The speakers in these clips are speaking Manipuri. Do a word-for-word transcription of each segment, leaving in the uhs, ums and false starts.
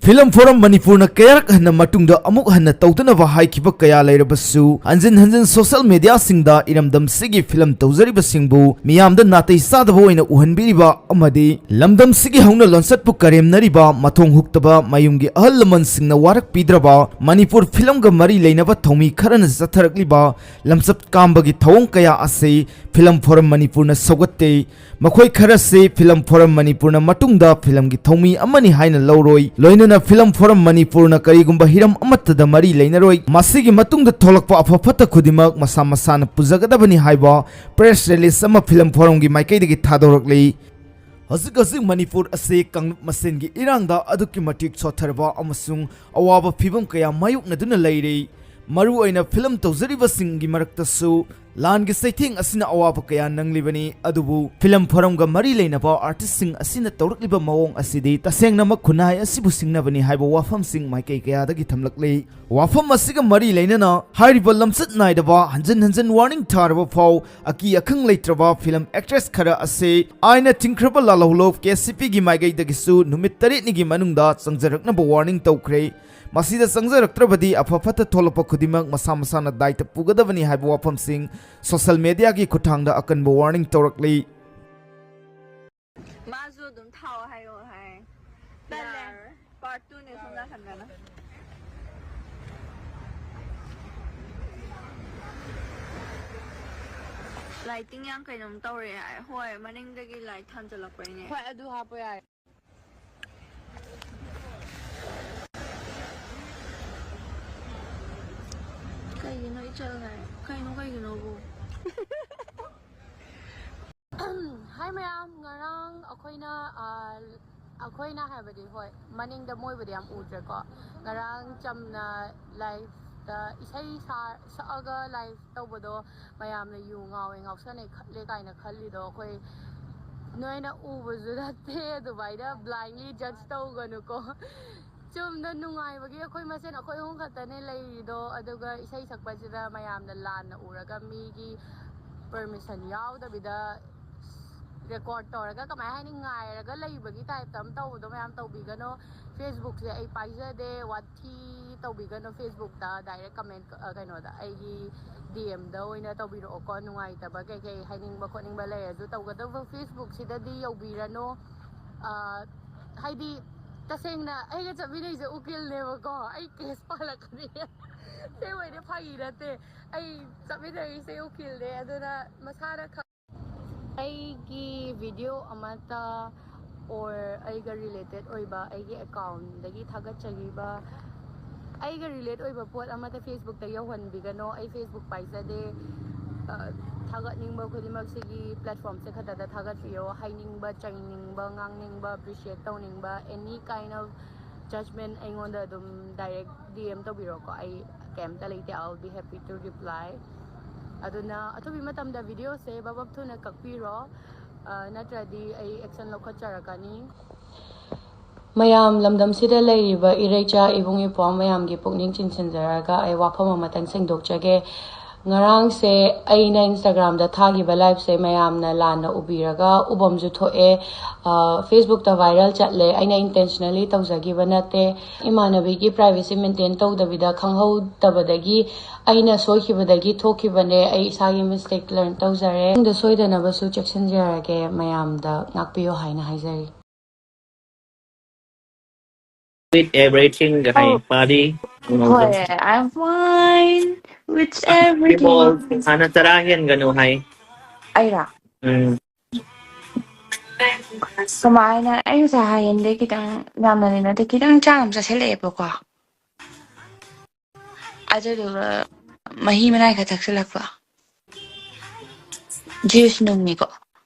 ꯐꯤꯂꯝ ꯐꯣꯔꯝ ꯃꯅꯤꯄꯨꯔꯅ ꯀꯌꯥꯔꯛ ꯍꯟꯅ ꯃꯇꯨꯡꯗ ꯑꯃꯨꯛ ꯍꯟꯅ ꯇꯧꯗꯅꯕ ꯍꯥꯏꯈꯤꯕ ꯀꯌꯥ ꯂꯩꯔꯕꯁꯨ, ꯍꯟꯖꯤꯟ ꯍꯟꯖꯤꯟ ꯁꯣꯁꯤꯌꯦꯜ ꯃꯦꯗꯤꯌꯥꯁꯤꯡꯗ ꯏꯔꯝꯗꯝꯁꯤꯒꯤ ꯐꯤꯂꯝ ꯇꯧꯖꯔꯤꯕꯁꯤꯡꯕꯨ ꯃꯤꯌꯥꯝꯗ ꯅꯥꯇꯩ ꯆꯥꯗꯕ ꯑꯣꯏꯅ ꯎꯍꯟꯕꯤꯔꯤꯕ ꯑꯃꯗꯤ ꯂꯝꯗꯝꯁꯤꯒꯤ ꯍꯧꯅ ꯂꯣꯟꯆꯠꯄꯨ ꯀꯔꯦꯝꯅꯔꯤꯕ, ꯃꯊꯣꯡ ꯍꯨꯛꯇꯕ ꯃꯌꯨꯝꯒꯤ ꯑꯍꯜ ꯂꯃꯟꯁꯤꯡꯅ ꯋꯥꯔꯛꯄꯤꯗ꯭ꯔꯕ, ꯃꯅꯤꯄꯨꯔ ꯐꯤꯂꯝꯒ ꯃꯔꯤ ꯂꯩꯅꯕ ꯊꯧꯃꯤ ꯈꯔꯅ ꯆꯠꯊꯔꯛꯂꯤꯕ ꯂꯝꯆꯠ ꯀꯥꯝꯕꯒꯤ ꯊꯧꯑꯣꯡ ꯀꯌꯥ ꯑꯁꯤ ꯐꯤꯂꯝ ꯐꯣꯔꯝ ꯃꯅꯤꯄꯨꯔꯅ ꯁꯧꯒꯠꯇꯦ꯫ ꯃꯈꯣꯏ ꯈꯔꯁꯤ ꯐꯤꯂꯝ ꯐꯣꯔꯝ ꯃꯅꯤꯄꯨꯔꯅ ꯃꯇꯨꯡꯗ ꯐꯤꯂꯝꯒꯤ ꯊꯧꯃꯤ ꯑꯃꯅꯤ ꯍꯥꯏꯅ ꯂꯧꯔꯣꯏ꯫ ꯂꯣꯏꯅꯅ ꯐꯤꯂꯝ ꯐꯣꯔꯝ ꯃꯅꯤꯄꯨꯔꯅ ꯀꯔꯤꯒꯨꯝꯕ ꯍꯤꯔꯝ ꯑꯃꯠꯇꯗ ꯃꯔꯤ ꯂꯩꯅꯔꯣꯏ꯫ ꯃꯁꯤꯒꯤ ꯃꯇꯨꯡꯗ ꯊꯣꯛꯂꯛꯄ ꯑꯐ ꯐꯠꯇ ꯈꯨꯗꯤꯡꯃꯛ ꯃꯁꯥ ꯃꯁꯥꯅ ꯄꯨꯖꯒꯗꯕꯅꯤ ꯍꯥꯏꯕ ꯄ꯭ꯔꯦꯁ ꯔꯤꯂꯤꯁ ꯑꯃ ꯐꯤꯂꯝ ꯐꯣꯔꯝꯒꯤ ꯃꯥꯏꯀꯩꯗꯒꯤ ꯊꯥꯗꯣꯔꯛꯂꯤ꯫ ꯍꯧꯖꯤꯛ ꯍꯧꯖꯤꯛ ꯃꯅꯤꯄꯨꯔ ꯑꯁꯤ ꯀꯥꯡꯂꯨꯞ ꯃꯁꯦꯟꯒꯤ ꯏꯔꯥꯡꯗ ꯑꯗꯨꯛꯀꯤ ꯃꯇꯤꯛ ꯁꯣꯠꯊꯔꯕ ꯑꯃꯁꯨꯡ ꯑꯋꯥꯕ ꯐꯤꯕꯝ ꯀꯌꯥ ꯃꯥꯌꯣꯛꯅꯗꯨꯅ ꯂꯩꯔꯤ꯫ ꯃꯔꯨꯑꯣꯏꯅ ꯐꯤꯂꯝ ꯇꯧꯖꯔꯤꯕꯁꯤꯡꯒꯤ ꯃꯔꯛꯇꯁꯨ ꯂꯥꯟꯒꯤ ꯆꯩꯊꯦꯡ ꯑꯁꯤꯅ ꯑꯋꯥꯕ ꯀꯌꯥ ꯅꯪꯂꯤꯕꯅꯤ꯫ ꯑꯗꯨꯕꯨ ꯐꯤꯂꯝ ꯐꯣꯔꯝꯒ ꯃꯔꯤ ꯂꯩꯅꯕ ꯑꯥꯔꯇꯤꯁꯁꯤꯡ ꯑꯁꯤꯅ ꯇꯧꯔꯛꯂꯤꯕ ꯃꯑꯣꯡ ꯑꯁꯤꯗꯤ ꯇꯁꯦꯡꯅꯃꯛ ꯈꯨꯟꯅꯥꯏ ꯑꯁꯤꯕꯨ ꯁꯤꯡꯅꯕꯅꯤ ꯍꯥꯏꯕ ꯋꯥꯐꯝꯁꯤꯡ ꯃꯥꯏꯀꯩ ꯀꯌꯥꯗꯒꯤ ꯊꯝꯂꯛꯂꯤ꯫ ꯋꯥꯐꯝ ꯑꯁꯤꯒ ꯃꯔꯤ ꯂꯩꯅꯅ ꯍꯥꯏꯔꯤꯕ ꯂꯝꯆꯠ ꯅꯥꯏꯗꯕ, ꯍꯟꯖꯤꯟ ꯍꯟꯖꯤꯟ ꯋꯥꯔꯅꯤꯡ ꯊꯥꯔꯕ ꯐꯥꯎ ꯑꯀꯤ ꯑꯈꯪ ꯂꯩꯇ꯭ꯔꯕ ꯐꯤꯂꯝ ꯑꯦꯛꯇ꯭ꯔꯦꯁ ꯈꯔ ꯑꯁꯤ ꯑꯥꯏꯟꯅ ꯊꯤꯡꯈ꯭ꯔꯕ ꯂꯥꯜꯍꯧꯂꯨꯞ ꯀꯦ ꯁꯤ ꯄꯤꯒꯤ ꯃꯥꯏꯀꯩꯗꯒꯤꯁꯨ ꯅꯨꯃꯤꯠ ꯇꯔꯦꯠꯅꯤꯒꯤ ꯃꯅꯨꯡꯗ ꯆꯪꯖꯔꯛꯅꯕ ꯋꯥꯔꯅꯤꯡ ꯇꯧꯈ꯭ꯔꯦ꯫ ꯃꯁꯤꯗ ꯆꯪꯖꯔꯛꯇ꯭ꯔꯕꯗꯤ ꯑꯐ ꯐꯠꯇ ꯊꯣꯛꯂꯛꯄ ꯈꯨꯗꯤꯡꯃꯛ ꯃꯁꯥ ꯃꯁꯥꯅ ꯗꯥꯏꯇ ꯄꯨꯒꯗꯕꯅꯤ ꯍꯥꯏꯕ ꯋꯥꯐꯝꯁꯤꯡ ꯁꯣꯁꯤꯌꯦꯜ ꯃꯦꯗꯤꯌꯥꯒꯤ ꯈꯨꯠꯊꯥꯡꯗ ꯑꯀꯟꯕ ꯋꯥꯔꯅꯤꯡ ꯇꯧꯔꯛꯂꯤ꯫ ꯃꯥꯁꯨ ꯑꯗꯨꯝ ꯊꯥꯎ ꯍꯥꯏꯌꯣ ꯍꯥꯏ꯫ ꯇꯜꯂꯦ꯫ ꯌꯥꯔꯣꯏ꯫ ꯄꯥꯔꯠ ꯇꯨꯅꯦ ꯁꯣꯝ ꯅꯥꯀꯟꯗꯅ꯫ ꯂꯥꯏꯇꯤꯡ ꯌꯥꯝ ꯀꯩꯅꯣꯝ ꯇꯧꯔꯦ ꯍꯥꯏ꯫ ꯍꯣꯏ, ꯃꯅꯤꯡꯗꯒꯤ ꯂꯥꯏꯠ ꯊꯥꯟꯖꯜꯂꯛꯄꯩꯅꯦ꯫ ꯍꯣꯏ, ꯑꯗꯨ ꯍꯥꯞꯄ ꯌꯥꯏ꯫ ꯀꯩꯒꯤꯅꯣ ꯏꯆꯜ ꯍꯥꯏ? ꯀꯩꯅꯣ, ꯀꯩꯒꯤꯅꯣꯕꯨ? ꯍꯥꯏ ꯃꯌꯥꯝ, ꯉꯔꯥꯡ ꯑꯩꯈꯣꯏꯅ, ꯑ, ꯑꯩꯈꯣꯏꯅ ꯍꯥꯏꯕꯗꯤ, ꯍꯣꯏ, ꯃꯅꯤꯡꯗ ꯃꯣꯏꯕꯨꯗꯤ ꯌꯥꯝ ꯎꯗ꯭ꯔꯦꯀꯣ꯫ ꯉꯔꯥꯡ ꯆꯝꯅ ꯂꯥꯏꯐꯇ ꯏꯁꯩ ꯁꯥ-, ꯁꯛꯑꯒ ꯂꯥꯏꯐ ꯇꯧꯕꯗꯣ ꯃꯌꯥꯝꯅ ꯌꯨ ꯉꯥꯎꯋꯦ, ꯉꯥꯎꯁꯟꯅꯩ, ꯈꯠꯂꯦ ꯀꯥꯏꯅ ꯈꯜꯂꯤꯗꯣ ꯑꯩꯈꯣꯏ ꯅꯣꯏꯅ ꯎꯕꯁꯨ ꯅꯠꯇꯦ꯫ ꯑꯗꯨꯃꯥꯏꯅ blindly judge ꯇꯧꯒꯅꯨꯀꯣ꯫ ꯆꯨꯝꯅ ꯅꯨꯡꯉꯥꯏꯕꯒꯤ ꯑꯩꯈꯣꯏ ꯃꯁꯦꯟ ꯑꯩꯈꯣꯏ ꯑꯍꯨꯝ ꯈꯛꯇꯅꯦ ꯂꯩꯔꯤꯗꯣ, ꯑꯗꯨꯒ ꯏꯁꯩ ꯁꯛꯄꯁꯤꯗ ꯃꯌꯥꯝꯅ ꯂꯥꯟꯅ ꯎꯔꯒ ꯃꯤꯒꯤ permission ꯌꯥꯎꯗꯕꯤꯗ ꯔꯦꯀꯣꯔꯠ ꯇꯧꯔꯒ ꯀꯃꯥꯏ ꯍꯥꯏꯅꯤ, ꯉꯥꯏꯔꯒ ꯂꯩꯕꯒꯤ ꯇꯥꯏꯞꯇ ꯑꯃ ꯇꯧꯕꯗꯣ ꯃꯌꯥꯝ ꯇꯧꯕꯤꯒꯅꯣ꯫ ꯐꯦꯁꯕꯨꯛꯁꯦ ꯑꯩ ꯄꯥꯏꯖꯗꯦ, ꯋꯥꯊꯤ ꯇꯧꯕꯤꯒꯅꯣ ꯐꯦꯁꯕꯨꯛꯇ꯫ ꯗꯥꯏꯔꯦꯛ ꯀꯃꯦꯟ, ꯑ, ꯀꯩꯅꯣꯗ, ꯑꯩꯒꯤ ꯗꯤ ꯑꯦꯝꯗ ꯑꯣꯏꯅ ꯇꯧꯕꯤꯔꯛꯑꯣꯀꯣ꯫ ꯅꯨꯡꯉꯥꯏꯇꯕ ꯀꯩꯀꯩ ꯍꯥꯏꯅꯤꯡꯕ ꯈꯣꯠꯅꯤꯡꯕ ꯂꯩꯔꯁꯨ ꯇꯧꯒꯗꯕ ꯐꯦꯁꯕꯨꯛꯁꯤꯗꯗꯤ ꯌꯧꯕꯤꯔꯅꯨ꯫ ꯑ, ꯍꯥꯏꯗꯤ, ꯇꯁꯦꯡꯅ ꯑꯩꯒ ꯆꯠꯃꯤꯟꯅꯩꯁꯦ ꯎꯀꯤꯜꯅꯦꯕꯀꯣ꯫ ꯑꯩ ꯀꯦꯁ ꯄꯥꯜꯂꯛꯀꯅꯤ꯫ ꯑꯁꯦꯡꯕꯩꯗꯤ ꯐꯥꯒꯤ ꯅꯠꯇꯦ꯫ ꯑꯩ ꯆꯠꯃꯤꯟꯅꯔꯤꯁꯦ ꯎꯀꯤꯜꯅꯦ꯫ ꯑꯗꯨꯅ ꯃꯁꯥꯅ ꯈꯪ-, ꯑꯩꯒꯤ ꯚꯤꯗꯤꯑꯣ ꯑꯃꯠꯇ or ꯑꯩꯒ ꯔꯤꯂꯦꯇꯦꯠ ꯑꯣꯏꯕ ꯑꯩꯒꯤ ꯑꯦꯀꯥꯎꯟꯗꯒꯤ ꯊꯥꯒꯠꯆꯈꯤꯕ, ꯑꯩꯒ ꯔꯤꯂꯦꯠ ꯑꯣꯏꯕ ꯄꯣꯠ ꯑꯃꯠꯇ ꯐꯦꯁꯕꯨꯛꯇ ꯌꯧꯍꯟꯕꯤꯒꯅꯣ꯫ ꯑꯩ ꯐꯦꯁꯕꯨꯛ ꯄꯥꯏꯖꯗꯦ꯫ ꯑ, ꯊꯥꯒꯠꯅꯤꯡꯕ ꯈꯨꯗꯤꯡꯃꯛꯁꯤꯒꯤ ꯄ꯭ꯂꯦꯠꯐꯣꯝꯁꯦ ꯈꯛꯇꯗ ꯊꯥꯒꯠꯄꯤꯌꯣ꯫ ꯍꯥꯏꯅꯤꯡꯕ, ꯆꯩꯅꯤꯡꯕ, ꯉꯥꯡꯅꯤꯡꯕ, ꯑꯦꯄ꯭ꯔꯤꯁꯤꯌꯦꯠ ꯇꯧꯅꯤꯡꯕ, any kind of judgment ꯑꯩꯉꯣꯟꯗ ꯑꯗꯨꯝ ꯗꯥꯏꯔꯦꯛ ꯗꯤ ꯑꯦꯝ ꯇꯧꯕꯤꯔꯣꯀꯣ꯫ ꯑꯩ ꯀꯩꯝꯇ ꯂꯩꯇꯦ, I will be happy to reply꯫ ꯑꯗꯨꯅ ꯑꯊꯨꯕꯤ ꯃꯇꯝꯗ ꯚꯤꯗꯤꯑꯣꯁꯦ ꯕꯕꯞ ꯊꯨꯅ ꯀꯛꯄꯤꯔꯣ꯫ ꯑ, ꯅꯠꯇ꯭ꯔꯗꯤ ꯑꯩ ꯑꯦꯛꯁꯟ ꯂꯧꯈꯠꯆꯔꯛꯀꯅꯤ꯫ ꯃꯌꯥꯝ, ꯂꯝꯗꯝꯁꯤꯗ ꯂꯩꯔꯤꯕ ꯏꯔꯩꯆꯥ ꯏꯕꯨꯡ ꯏꯄ꯭ꯋꯥ ꯃꯌꯥꯝꯒꯤ ꯄꯨꯛꯅꯤꯡ ꯆꯤꯡꯁꯤꯟꯖꯔꯒ ꯑꯩ ꯋꯥꯐꯝ ꯑꯃꯇꯪ ꯁꯦꯡꯗꯣꯛꯆꯒꯦ꯫ ꯉꯔꯥꯡꯁꯦ ꯑꯩꯅ ꯏꯟꯁꯇꯥꯒ꯭ꯔꯥꯝꯗ ꯊꯥꯈꯤꯕ ꯂꯥꯏꯐꯁꯦ ꯃꯌꯥꯝꯅ ꯂꯥꯟꯅ ꯎꯕꯤꯔꯒ ꯎꯕꯝꯁꯨ ꯊꯣꯛꯑꯦ꯫ ꯑ, ꯐꯦꯁꯕꯨꯛꯇ ꯚꯥꯏꯔꯦꯜ ꯆꯠꯂꯦ꯫ ꯑꯩꯅ intentionally ꯇꯧꯖꯈꯤꯕ ꯅꯠꯇꯦ꯫ ꯏꯃꯥꯟꯅꯕꯤꯒꯤ ꯄ꯭ꯔꯥꯏꯚꯦꯁꯤ ꯃꯦꯟꯇꯦꯟ ꯇꯧꯗꯕꯤꯗ ꯈꯪꯍꯧꯗꯕꯗꯒꯤ ꯑꯩꯅ ꯁꯣꯏꯈꯤꯕꯗꯒꯤ ꯊꯣꯛꯈꯤꯕꯅꯦ꯫ ꯑꯩ ꯏꯁꯥꯒꯤ ꯃꯤꯁꯇꯦꯛ ꯂꯔꯟ ꯇꯧꯖꯔꯦ꯫ ꯃꯇꯨꯡꯗ ꯁꯣꯏꯗꯅꯕꯁꯨ ꯆꯦꯛꯁꯤꯟꯖꯔꯒꯦ꯫ ꯃꯌꯥꯝꯗ ꯉꯥꯛꯄꯤꯌꯨ ꯍꯥꯏꯅ ꯍꯥꯏꯖꯔꯤ꯫ With everything ꯒ ꯍꯥꯏ ꯑꯧ, ꯃꯥꯗꯤ꯫ ꯍꯣꯏ, I'm fine with ꯏꯕꯣꯜ everything. ꯍꯥꯟꯅ ꯆꯔꯥ ꯍꯦꯟꯒꯅꯨ ꯍꯥꯏ꯫ ꯑꯩꯔꯥ? ꯎꯝ꯫ ꯀꯃꯥꯏꯅ? ꯑꯩ ꯉꯁꯥꯏ ꯍꯥꯏꯌꯦꯟꯗꯩ ꯈꯤꯇꯪ, ꯌꯥꯝꯅꯗꯤ ꯅꯠꯇꯦ, ꯈꯤꯇꯪ ꯆꯥ ꯑꯃ ꯆꯥꯁꯤꯜꯂꯛꯑꯦꯕꯀꯣ꯫ ꯑꯗꯨꯗꯨꯒ ꯃꯍꯤ ꯃꯅꯥꯏ ꯈꯔ ꯊꯛꯆꯤꯜꯂꯛꯄ꯫ ꯖ꯭ꯌꯨꯁ ꯅꯨꯡꯅꯤꯀꯣ꯫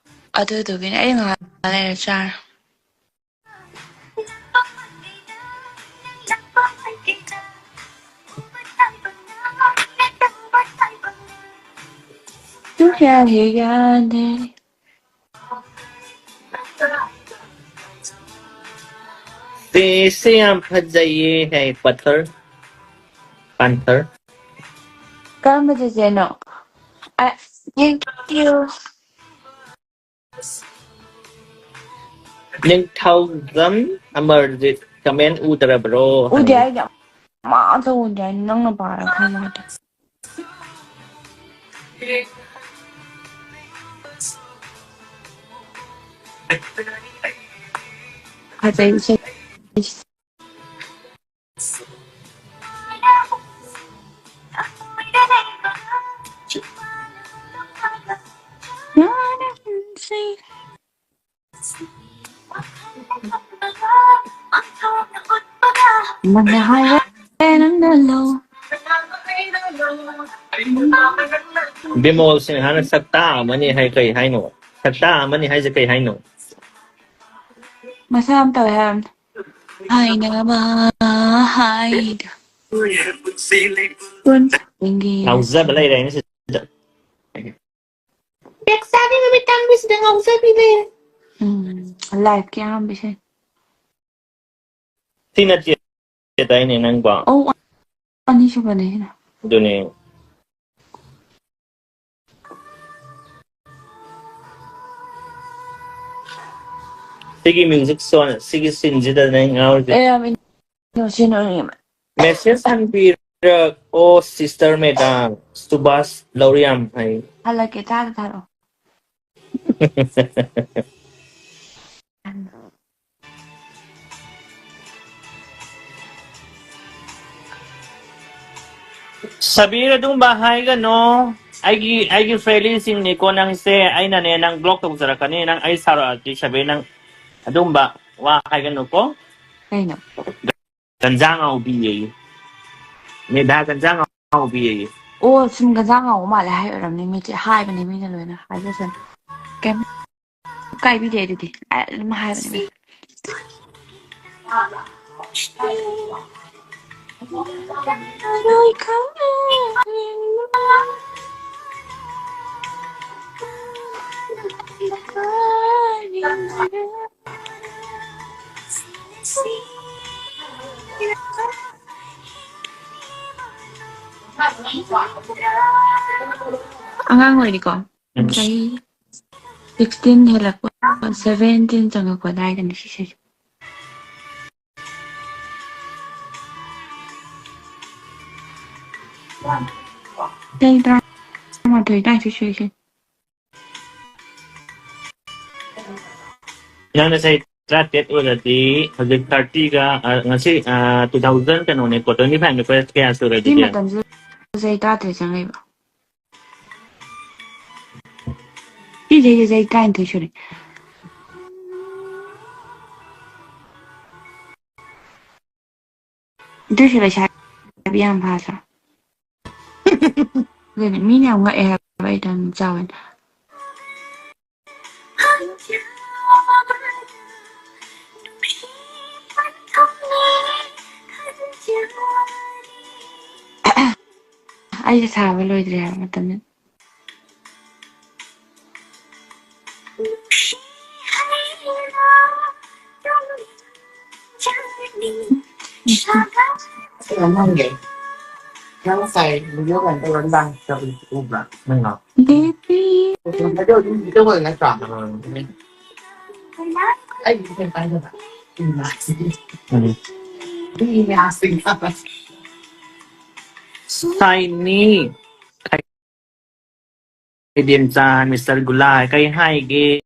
ꯑꯗꯨꯗꯨꯒꯤꯅꯦ꯫ ꯑꯩ ꯉꯥꯏꯍꯥꯛ ꯂꯩꯔ ꯆꯥꯔ꯫ ꯇꯨ ꯀꯌꯥ ꯍꯦ ꯌꯥꯗꯦ꯫ ꯆꯦꯁꯦ ꯌꯥꯝ ꯐꯖꯩꯌꯦ ꯍꯥꯏ ꯄꯊꯔ꯫ ꯄꯥꯟꯊꯔ꯫ ꯀꯔꯝꯕ ꯆꯦꯆꯦꯅꯣ? ꯑ, thank you. Ningthoujam Amarjeet comment ꯎꯗ꯭ꯔꯕ꯭ꯔꯣ? ꯎꯗꯦ, ꯑꯩꯗꯤ ꯑꯃꯠꯇ ꯎꯗꯦ, ꯅꯪꯅ ꯄꯥꯔ ꯈꯪꯉꯣꯏ꯫ ꯐꯖꯩ ꯏꯁꯩ꯫ ꯃꯨꯟꯅ ꯍꯥꯏꯔꯦ ꯅꯪꯅ ꯂꯧ꯫ ꯕꯤꯃꯣꯜ ꯁꯤꯡꯍꯥꯅ ꯁꯛꯇꯥ ꯑꯃꯅꯤ ꯍꯥꯏ ꯀꯩ ꯍꯥꯏꯅꯣ? ꯁꯛꯇꯥ ꯑꯃꯅꯤ ꯍꯥꯏꯁꯦ ꯀꯩ ꯍꯥꯏꯅꯣ? ꯃꯁꯥ ꯑꯃ ꯇꯧꯋꯦ ꯍꯥꯏꯕꯅꯤ꯫ ꯍꯥꯏꯅꯕ ꯍꯥꯏꯗ꯫ ꯄꯨꯟꯁꯤꯒꯤ ꯉꯥꯎꯖꯕ ꯂꯩꯔꯦ ꯑꯩꯅ ꯁꯤꯗ꯫ ꯕꯦꯛꯆꯥꯒꯤ ꯅꯨꯃꯤꯠ ꯇꯥꯡꯕꯁꯤꯗ ꯉꯥꯎꯖꯕꯤ ꯂꯩꯔꯦ꯫ ꯎꯝ, live ꯀꯤ ꯑꯍꯥꯟꯕ ꯏꯁꯩ꯫ ꯁꯤ ꯅꯠꯇꯦ ꯇꯥꯏꯅꯦ ꯅꯪꯕꯣ꯫ ꯑꯧ, ꯑꯅꯤꯁꯨꯕꯅꯦ ꯁꯤꯅ꯫ ꯑꯗꯨꯅꯦ꯫ ꯁꯤꯒꯤ music show, ꯁꯤꯒꯤ scene ꯁꯤꯗꯅꯦ ꯉꯥꯎꯔꯤꯁꯦ꯫ ꯑꯦ, ꯌꯥꯝ ꯏꯟꯅꯣꯁꯦꯟ ꯑꯣꯏꯔꯤꯕ꯫ Message ꯍꯟꯕꯤꯔꯛꯑꯣ sister madam, ꯁꯨꯕꯥꯁ ꯂꯧꯔꯤꯌꯥꯝ ꯍꯥꯏ꯫ ꯍꯜꯂꯛꯀꯦ, ꯇꯥꯗ ꯊꯥꯔꯛꯑꯣ꯫ ꯁꯕꯤꯔ, ꯑꯗꯨꯝꯕ ꯍꯥꯏꯒꯅꯣ꯫ ꯑꯩꯒꯤ, ꯑꯩꯒꯤ friendly ꯁꯤꯡꯅꯤꯀꯣ ꯅꯪꯁꯦ꯫ ꯑꯩꯅꯅꯦ ꯅꯪ block ꯇꯧꯖꯔꯛꯀꯅꯤ꯫ ꯅꯪ ꯑꯩ ꯁꯥꯎꯔꯛꯑꯗꯤ ꯁꯕꯤꯔ, ꯅꯪ ꯑꯗꯨꯝꯕ ꯋꯥ ꯍꯥꯏꯒꯅꯨꯀꯣ꯫ ꯀꯩꯅꯣ? ꯒꯟꯖꯥ ꯉꯥꯎꯕꯤꯌꯦ꯫ ꯃꯦꯙꯥ ꯒꯟꯖꯥ ꯉꯥꯎꯕꯤꯌꯦ꯫ ꯑꯣ, ꯁꯨꯝ ꯒꯟꯖꯥ ꯉꯥꯎꯕ ꯃꯥꯜꯂꯦ ꯍꯥꯏ ꯑꯣꯏꯔꯝꯅꯤ꯫ ꯃꯤꯁꯦ ꯍꯥꯏꯕꯅꯦ ꯃꯤꯅ ꯂꯣꯏꯅ꯫ ꯍꯥꯏꯖꯁꯅꯨ꯫ ꯀꯩꯝ ꯀꯥꯏꯕꯤꯗꯦ ꯑꯗꯨꯗꯤ꯫ ꯑꯩ ꯑꯗꯨꯝ ꯍꯥꯏꯕꯅꯦ ꯃꯤꯅ꯫ ꯑꯉꯥꯡ ꯑꯣꯏꯔꯤꯀꯣ? ꯎꯝ꯫ ꯆꯍꯤ ꯁꯤꯛꯁꯇꯤꯟ ꯍꯦꯜꯂꯛꯄ, ꯁꯚꯦꯟꯇꯤꯟ ꯆꯪꯉꯛꯄ ꯑꯗꯥꯏꯗꯅꯤ ꯁꯤꯁꯦ꯫ ꯆꯍꯤ ꯇꯔꯥꯃꯥꯊꯣꯏ ꯑꯗꯥꯏ ꯁꯨꯏꯁꯦ꯫ ꯅꯪꯅ ꯆꯍꯤ ꯇꯔꯥꯇꯔꯦꯠ ꯑꯣꯏꯔꯗꯤ ꯍꯧꯖꯤꯛ ꯊꯥꯔꯇꯤꯒ, ꯑ, ꯉꯁꯤ, ꯑ, ꯇꯨ ꯊꯥꯎꯖꯟ ꯀꯩꯅꯣꯅꯦꯀꯣ, ꯇ꯭ꯋꯦꯟꯇꯤ ꯐꯥꯏꯚꯅꯦꯀꯣ, ꯀꯌꯥ ꯁꯨꯔꯦ ꯁꯤ ꯑꯗꯨꯗꯤ? ꯃꯇꯝꯁꯤꯗ ꯆꯍꯤ ꯇꯔꯥꯇꯔꯦꯠ ꯆꯪꯉꯛꯏꯕ꯫ ꯁꯤ ꯆꯍꯤꯁꯦ ꯆꯍꯤ ꯇꯔꯥꯅꯤꯊꯣꯏ ꯁꯨꯔꯦ꯫ ꯑꯗꯨꯏꯁꯨ ꯂꯩꯁꯥꯕꯤ ꯌꯥꯝ ꯐꯥꯗ꯭ꯔꯣ? ꯑꯗꯨꯅꯦ, ꯃꯤꯅ ꯌꯥꯝ ꯉꯛꯑꯦ ꯍꯥꯏꯕ ꯑꯩ ꯏꯊꯟ ꯆꯥꯎꯋꯦꯅ꯫ ꯑꯩꯁꯦ ꯁꯥꯕ ꯂꯣꯏꯗ꯭ꯔꯤ ꯍꯥꯏꯕ ꯃꯇꯝꯗ꯫ ꯀꯩꯅꯣꯝ ꯍꯪꯒꯦ꯫ ꯅꯪ ꯉꯁꯥꯏ video ꯀꯩꯅꯣ ꯇꯧꯔ ꯂꯥꯡ ꯆꯠꯄꯗꯨ ꯎꯕ꯭ꯔꯥ? ꯅꯪ ꯂꯥꯛ-, ꯕꯦꯕꯤ꯫ ꯑꯗꯨ ꯑꯗꯨꯝ video ꯑꯣꯏ ꯅꯠꯇ꯭ꯔꯥ? ꯑꯩꯒꯤꯗꯤ ꯀꯩꯝ ꯀꯥꯏꯗꯕ꯫ ꯎꯝ꯫ ꯃꯤ ꯃꯌꯥꯝꯁꯤꯡ ꯁꯥꯏꯅꯤ꯫ ꯏꯕꯦꯝꯆꯥ, ꯃꯤꯁꯇꯔ ꯒꯨꯂꯥꯏ, ꯀꯩ ꯍꯥꯏꯒꯦ?